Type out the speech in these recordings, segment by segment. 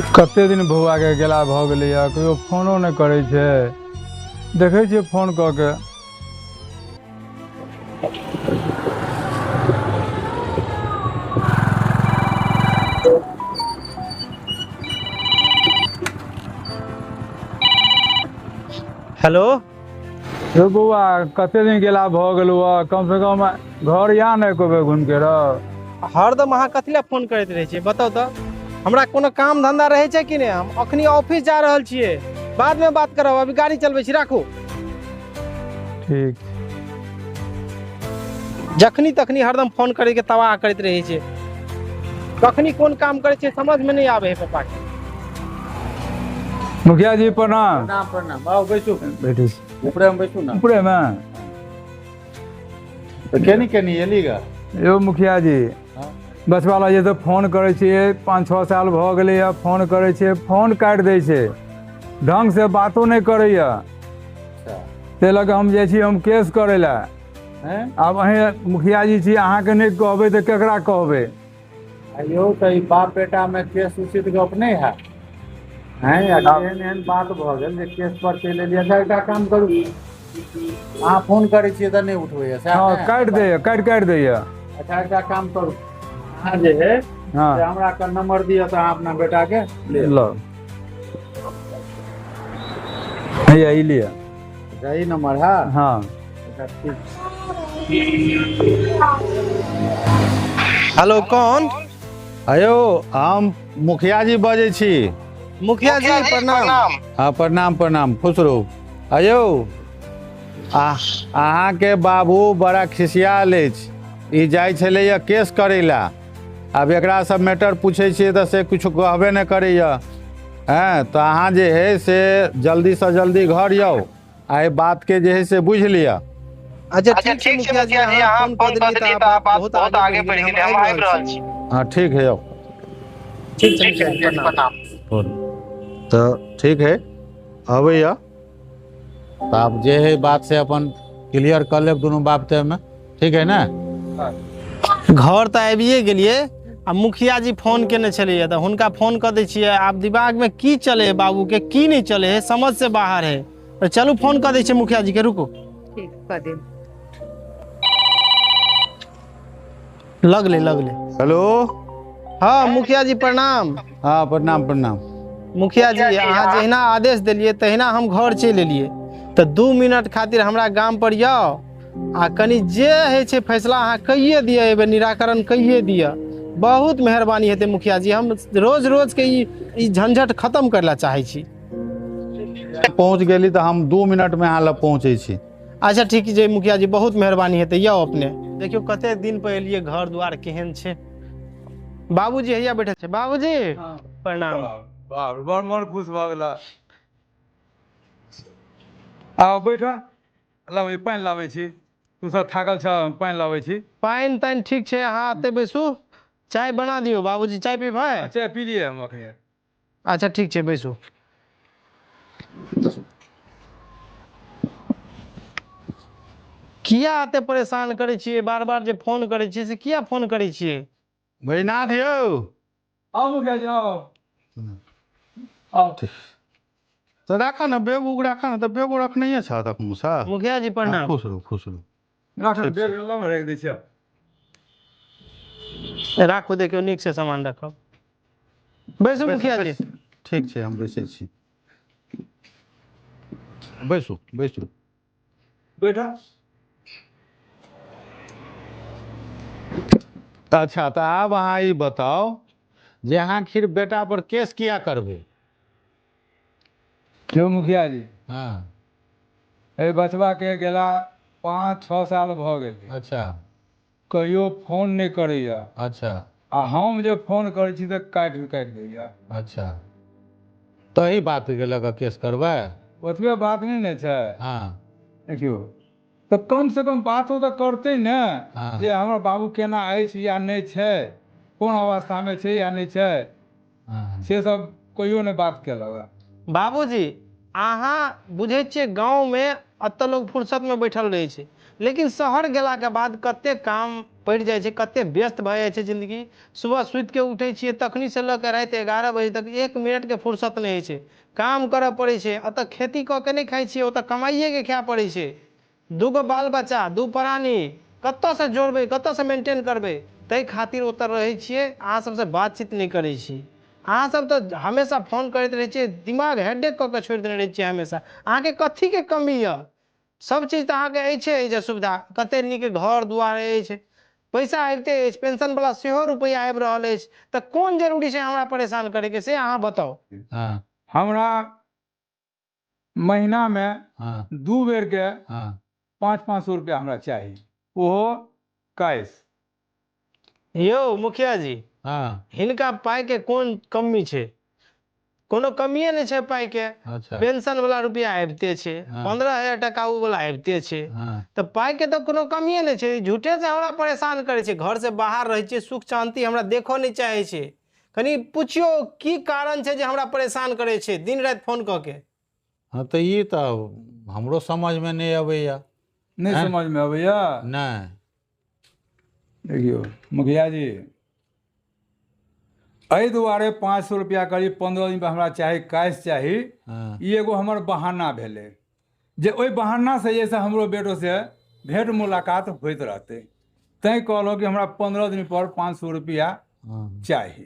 कते दिन बौआके गेला भऽ गेलैए, कहियो फोनो नहि करै छै। देखै छियै फोन कऽ के। हेलो। यौ बौआ, कते दिन गेला भऽ गेलौ हँ, कम से कम घर या ने एको बेर घुमि के रह। हरदम अहाँ कथी लए फोन करैत रहै छियै बताउ तऽ? हमरा कोनो काम धंधा रहै छै कि नहि? हम अखनी ऑफिस जा रहल छियै, बादमे बात करब, अभी गाड़ी चलबै छी, राखू। ठीक। जखनी तखनी हरदम फोन करैके तबाह करैत रहै छै, कखनी कोन काम करै छै समझमे नहि आबै है पप्पाके। मुखिया जी प्रणाम। प्रणाम प्रणाम, आउ बैसू। बैठू। ऊपरे में बैसू ना। ऊपरे में। तऽ केनी केनी एली गा? यौ मुखिया जी, हाँ। बचवा जे तऽ फोन करै छियै, 5-6 साल भऽ गेलैए फोन करै छियै, फोन काटि दै छै, ढंग से बातो नहि करैया। ताहि लऽ कऽ हम जाइ छी हम केस करै लए। हैं? आब अहीं मुखिया जी छी, अहाँके नहि कहबै तऽ केकरा कहबै? यौ तऽ ई बाप बेटा में केस उचित गप नहि है। हैं, आ एहन एहन बात भऽ गेल जे केस पर चलि एलियै। अच्छा एकटा काम करू, अहाँ फोन करै छियै तऽ नहि उठबैया सएह हँ, ने? काटि दैया, काटि काटि दैया। अच्छा एकटा काम करू, अहाँ जे है हँ। से हमरा के नंबर दिअ तऽ अहाँ अपना बेटा के ले। ल हैया ई लिअ। अच्छा ई नंबर है? हँ। अच्छा ठीक। हेलो, कौन? अयो हम मुखिया जी बजै छी। मुखिया जी प्रणाम। हाँ प्रणाम प्रणाम, खुश रहू। अयो अहाँके बाबू बड़ा खिसियाल अछि, ई जाइ छलैया केस करै लए। आब एकरा सब मैटर पूछै छियै तऽ से किछु कहबे नहि करैया। हैं, तऽ अहाँ जे है से जल्दीसँ जल्दी घर आउ आ एहि बातके जे है से बुझि लिअ। अच्छा ठीक छै मुखिया जी, अहाँ फोन कऽ देलियै तऽ आब बहुत आगे बढ़ि गेलै, हम आबि रहल छी। हाँ ठीक है, आउ। ठीक छै मुखिया जी, प्रणाम। तऽ ठीक है, अबैया तऽ आब जे है बात से अपन क्लियर कऽ लेब दुनू बाप में, ठीक है ने? घर तऽ आबिए गेलियै आ मुखिया जी फोन केने छलैया तऽ हुनका फोन कऽ दै छियै। आब दिमागमे की चले है बाबूके, की नहि चले है समझ से बाहर है। तऽ चलू फोन कऽ दै छियै मुखिया जी के, रुकू। ठीक कऽ देब। लगले लगले। हेलो। हाँ मुखिया जी प्रणाम। हाँ प्रणाम प्रणाम। मुखिया जी अहाँ जहिना आदेश देलियै तहिना हम घर चलि एलियै, तऽ 2 मिनट खातिर हमरा गाम पर आउ आ कनि जे होइ छै फैसला अहाँ कहिए दिअ, एहि बेर निराकरण कहिए दिअ। बहुत मेहरबानी हेतै मुखिया जी, हम रोज रोज के ई झंझट खत्म करै लए चाहै छी। पहुँच गेली तऽ हम 2 मिनट में अहाँ लग पहुँचै छी। अच्छा ठीक छै मुखिया जी, बहुत मेहरबानी हेतै, आउ अपने। देखियौ कते दिन पर एलियै, घर द्वार केहन छै। बाबूजी हैया बैठल छै। बाबूजी प्रणाम। बाप रे, बड़ मन खुश भऽ गेला। आउ बैठ, लाबै पानि लाबै छी, तू सब थाकल छह, हम पानि लाबै छी। पानि तानि ठीक छै, अहाँ एतै बैसू, चाय बना दियौ। बाबूजी चाय पीबै? चाय पी लियै हम अखने। अच्छा ठीक छै, बैसू। किया एते परेशान करै छियै, बार बार जे फोन करै छियै से किया फोन करै छियै? बैनाथ यौ। आउ मुखिया जी, आउ। आउ। तऽ राखऽ ने बेग उग, राखऽ ने, तऽ बेग उग रखनहिए छह तखनसँ। मुखिया जी प्रणाम। खुश रहू खुश रहू। राखऽ बेग लग राखि दै छियै। राखू, देखियौ नीक से सामान राखब। बैसू मुखिया जी। ठीक छै, हम बैसै छी। बैसू बैसू। बैठ। अच्छा तऽ आब अहाँ ई बताउ जे अहाँ खीर बेटा पर केस किया करबै? यौ मुखिया जी। हाँ। एहि बचवा के गेला 5-6 साल भऽ गेलै। अच्छा। कहियो फोन नहि करैया। अच्छा। आ हम जे फोन करै छी तऽ काटि काटि दैया। अच्छा, तही बात के लऽ कऽ केस करबै? ओतबे बात नहि ने छै। हाँ। देखियौ तऽ कम से कम बातो तऽ करतै ने। हाँ। जे हमर बाबू केना अछि या नहि छै, कोन अवस्थामे छै या नहि छै। हाँ। से सब कहियो नहि बात केलक। बाबूजी अहाँ बुझै छियै गाँवमे एतऽ लोक फुर्सतमे बैठल रहै छै, लेकिन शहर गेलाके बाद कते काम पड़ि जाइ छै, कते व्यस्त भऽ जाइ छै जिन्दगी। सुबह सुति के उठै छियै तखनी से लऽ के राति 11 बजे तक 1 मिनट के फुर्सत नहि होइ छै। काम करऽ पड़ै छै। एतऽ खेती कऽ के नहि खाइ छियै, ओतऽ कमाइए के खाय पड़ै छै। 2 गो बाल बच्चा, 2 प्राणी, कतऽसँ जोड़बै, कतऽसँ मेंटेन करबै? ताहि खातिर ओतऽ रहै छियै। अहाँ सबसँ बातचीत नहि करै छी। अहाँ सब तऽ हमेशा फोन करैत रहै छियै, दिमाग हेडेक कऽ के छोड़ि देने रहै छियै हमेशा। अहाँके कथीके कमी यऽ? सब चीज तऽ अहाँके अछि जे सुविधा, कते नीक घर दुआर अछि, पैसा आबिते अछि, पेंशन वाला सेहो रुपैआ आबि रहल अछि, तऽ कोन जरूरी छै हमरा परेशान करैके, से अहाँ बताउ। हँ। हमरा महीनामे 2 बेरके 500-500 रुपया हमरा चाही, ओहो कैश। यौ मुखिया जी, हँ। हिनका पाइके कोन कमी छै? कोनो कमिए नहि छै पाइके। अच्छा। पेंशन वाला रुपया आबिते छै, 15,000 टका ओ वाला आबिते छै, तऽ पाइके तऽ कोनो कमिए नहि छै। झूठे से हमरा परेशान करै छै। घर से बाहर रहै छियै, सुख शान्ति हमरा देखऽ नहि चाहै छै। कनि पुछियौ की कारण छै जे हमरा परेशान करै छै दिन राति फोन कऽ के? हँ, तऽ ई तऽ हमरो समझमे नहि अबैया। नहि समझमे अबैया? नहि। देखियौ मुखिया जी, एहि दुआरे 500 रुपया करीब 15 दिन पर हमरा चाही, कैश चाही। ई एगो हमर बहाना भेलै, जे ओहि बहानासँ जे से हमरो बेटो से भेंट मुलाकात होइत रहतै। तैँ कहलहुँ कि हमरा 15 दिन पर 500 रुपया चाही,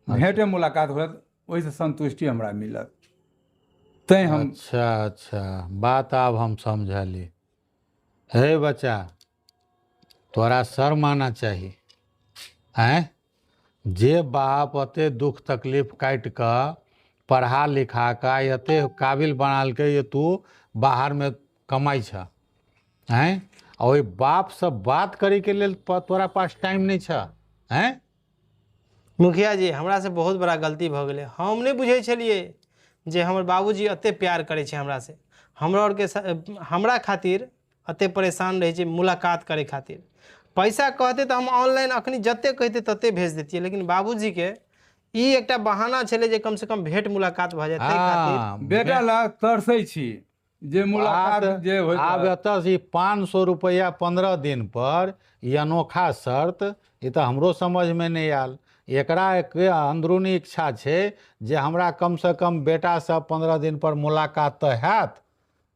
भेंटे मुलाकात होत, ओहिसँ संतुष्टि हमरा मिलत। तैँ हम अच्छा अच्छा, बात आब हम समझली। हे बच्चा, तोरा शर्म आना चाही। आँय, जे बाप एते दुख तकलीफ काटि कऽ पढ़ा लिखा कऽ एते काबिल बनालकै जे तू बाहरमे कमाइ छह, आँय, आ ओहि बापसँ बात करैके लेल तोरा पास टाइम नहि छह? आँय मुखिया जी, हमरासँ बहुत बड़ा गलती भऽ गेलै। हम नहि बुझै छलियै जे हमर बाबूजी एते प्यार करै छै हमरासँ। हमरा आओरके हमरा खातिर एते परेशान रहै छै मुलाकात करै खातिर। पैसा कहते तऽ हम ऑनलाइन अखनी जते कहते तते भेज देतियै, लेकिन बाबूजीके ई एकटा बहाना छलै जे कमसँ कम भेंट मुलाकात भऽ जाय, ताहि खातिर। बेटा लए तरसै छी जे मुलाकात जे होइत। आब एतऽ से 500 रुपैआ 15 दिन पर ई अनोखा शर्त, ई तऽ हमरो समझमे नहि आयल। एकरा एक अंदरूनी इच्छा छै जे हमरा कमसँ कम बेटासँ 15 दिन पर मुलाकात तऽ हैत।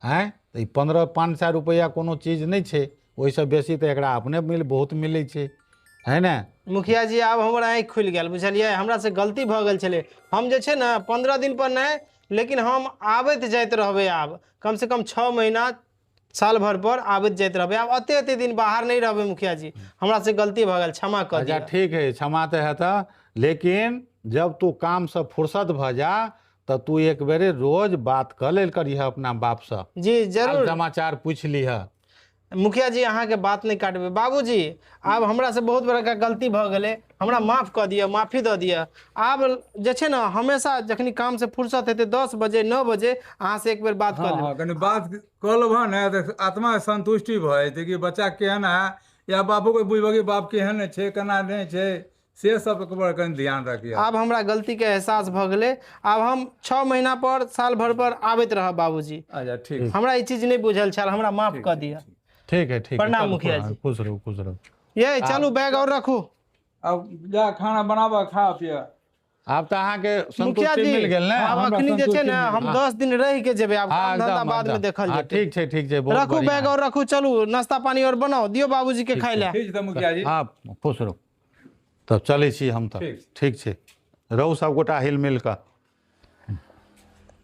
आँय, तऽ ई 500 रुपैआ कोनो चीज नहि छै, ओहिसँ बेसी तऽ एकरा अपने बहुत मिलै छै, है ने? मुखिया जी, आब हमर आँखि खुलि गेल, बुझलियै? हमरासँ गलती भऽ गेल छलै। हम जे छै ने 15 दिन पर नहि, लेकिन हम आबैत जाइत रहबै। आब कमसँ कम 6 महीना साल भर पर आबैत जाइत रहबै। आब एते एते दिन बाहर नहि रहबै मुखिया जी। हमरासँ गलती भऽ गेल, क्षमा कऽ अच्छा दिअ। ठीक है, क्षमा तऽ हेतऽ, लेकिन जब तू कामसँ फुर्सत भऽ जा तऽ तू एक बेरे रोज बात कऽ लेल करिह अपना बापसँ। जी जरूर, समाचार पूछि लिह। मुखिया जी, अहाँके बात नहि काटबै। बाबूजी, आब हमरासँ बहुत बड़का गलती भऽ गेलै, हमरा माफ कऽ दिअ, माफी दऽ दिअ। आब जे छै ने हमेशा जखनी कामसँ फुर्सत हेतै 10 बजे 9 बजे अहाँसँ एक बेर बात कऽ लेबै। हँ, कनि बात कऽ लेबह ने तऽ आत्मा संतुष्टि भऽ जेतै कि बच्चा केहन है, या बाबूके बुझबह कि बाप केहन छै, केना नहि छै, से सब पर कनि ध्यान रखिए। आब हमरा गलतीके एहसास भऽ गेलै। आब हम 6 महीना पर साल भर पर आबैत रहब बाबूजी। अच्छा ठीक। हमरा ई चीज नहि बुझल छल, हमरा माफ कऽ दिअ। ठीक है, ठीक। प्रणाम मुखिया जी। खुश रहू, खुश रहू। ये चलू बैग और रखू। अब जा खाना बनाबऽ, खा पिय। आब तऽ अहाँके मुखिया संतुष्टि जी, मिल गेल ने? आब अखनी जे छै ने हम 10 दिन रहि के जेबै। आब काम धंधा बाद में देखल जेतै। ठीक छै, ठीक छै। रखू बैग और रखू, चलू नाश्ता पानी और बनाओ, दियौ बाबूजी के खाइ लए। ठीक छै मुखिया जी। हाँ, खुश रहू। तब चलै छी हम तऽ। ठीक छै, रहू सब गोटा हिल मिल कऽ।